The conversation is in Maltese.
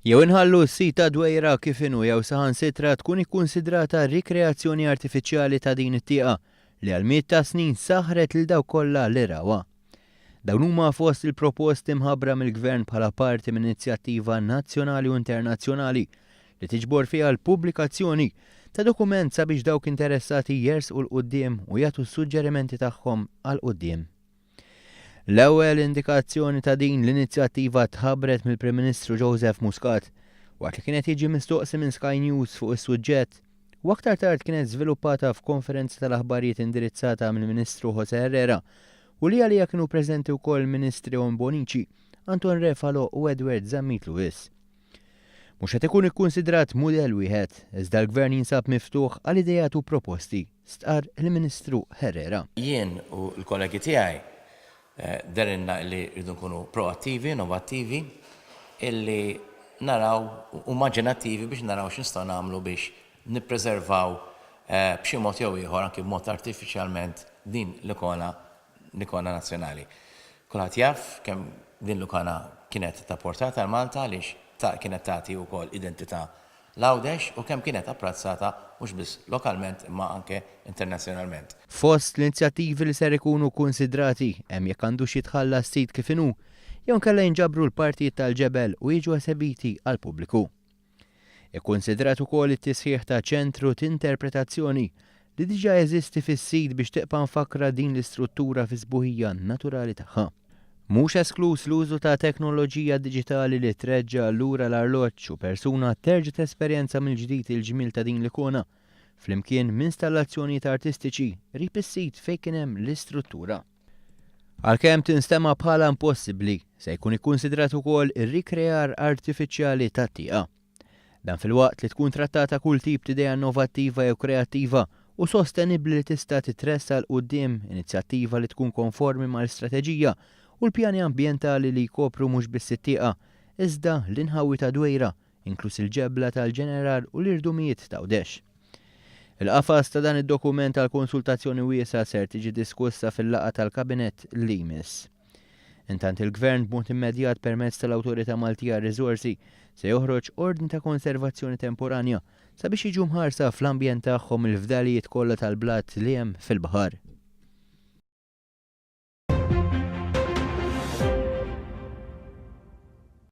Jew inħallu s-sit ta' Dwejra kif inhu jew saħansitra tkun ikkunsidrata rikreazzjoni artifiċjali ta' din it-tieqa li għal mijiet ta' snin saħħret lil dawk kollha li rawha. Dawn huma fost il-proposti mħabbra mill-Gvern bħala parti minn inizjattiva nazzjonali u internazzjonali li tiġbor fiha l-pubblikazzjoni ta' dokument sabiex dawk interessati jersqu 'l quddiem u jagħtu s-suġġerimenti tagħhom għal quddiem. L-ewwel indikazzjoni ta' din l-inizjattiva tħabbret mill-Prim Ministru Joseph Muscat waqt li kien qed jiġi mistoqsi minn Sky News fuq is-suġġett u aktar tard kienet żviluppata f'konferenza tal-aħbarijiet indirizzata mill-Ministru José Herrera u li għaliha kienu preżenti wkoll il-Ministri Owen Bonnici, Anton Refalo u Edward Zammit Lewis. Mhux qed ikun ikkunsidrat mudell wieħed, iżda l-Gvern jinsab miftuħ għal ideat u proposti, stqarr il-Ministru Herrera. Jien u l-kollegi tiegħi dehrilna li rridu nkunu proattivi, innovattivi, illi naraw u immaġinattivi biex naraw x'nistgħu nagħmlu biex nippreservaw b'xi mod jew ieħor, anki b'mod artifiċjalment, din l-ikona l-ikona nazzjonali. Kulħadd jaf kemm din l-ikona kienet ta' portata għal Malta għaliex ta' kienet tagħti wkoll identità 'l Għawdex u kemm kienet apprazzata mhux biss lokalment imma anke internazzjonalment. Fost l-inizjattivi li ser ikunu kkunsidrati hemm jekk għandux jitħalla s-sit kif inhu jew inkella jinġabru l-partijiet tal-ġebel u jiġu esebiti għall-pubbliku. Ikkunsidrat ukoll it-tisħiħ ta' ċentru t'interpretazzjoni li diġà jeżisti fis-sit biex tibqa' mfakkra din l-istruttura fis-sbuħija naturali tagħha. Mhux eskluż l-użu ta' teknoloġija diġitali li treġġa' lura l-arloġġ u persuna terġa' tesperjenza mill-ġdid il-ġmiel ta' din l-ikona, flimkien m'installazzjonijiet artistiċi qrib is-sit fejn kien hemm l-istruttura. Għalkemm tinstema' bħala impossibbli, se jkun ikkunsidrat ukoll ir-rikrear artifiċjali tat-tieqa. Dan filwaqt li tkun trattata kull tip t'idea innovattiva jew kreattiva u sostenibbli li tista' titressaq 'l quddiem, inizjattiva li tkun konformi mal-istrateġija u l-pjani ambjentali li jkopru mhux biss it-tieqa, iżda l-inħawi ta' Dwejra inkluż il-ġebla tal-Ġeneral u l-irdumijiet t'Għawdex. Il-qafas ta' dan id-dokument għal konsultazzjoni wiesgħa ser tiġi diskussa fil-laqgħa tal-Kabinett li jmiss. Intant il-Gvern b'mod immedjat permezz tal-Awtorità Maltija għar-Riżorsi se joħroġ ordni ta' konservazzjoni temporanja sabiex jiġu mħarsa fl-ambjent tagħhom il-fdalijiet kollha tal-blat li hemm fil-baħar.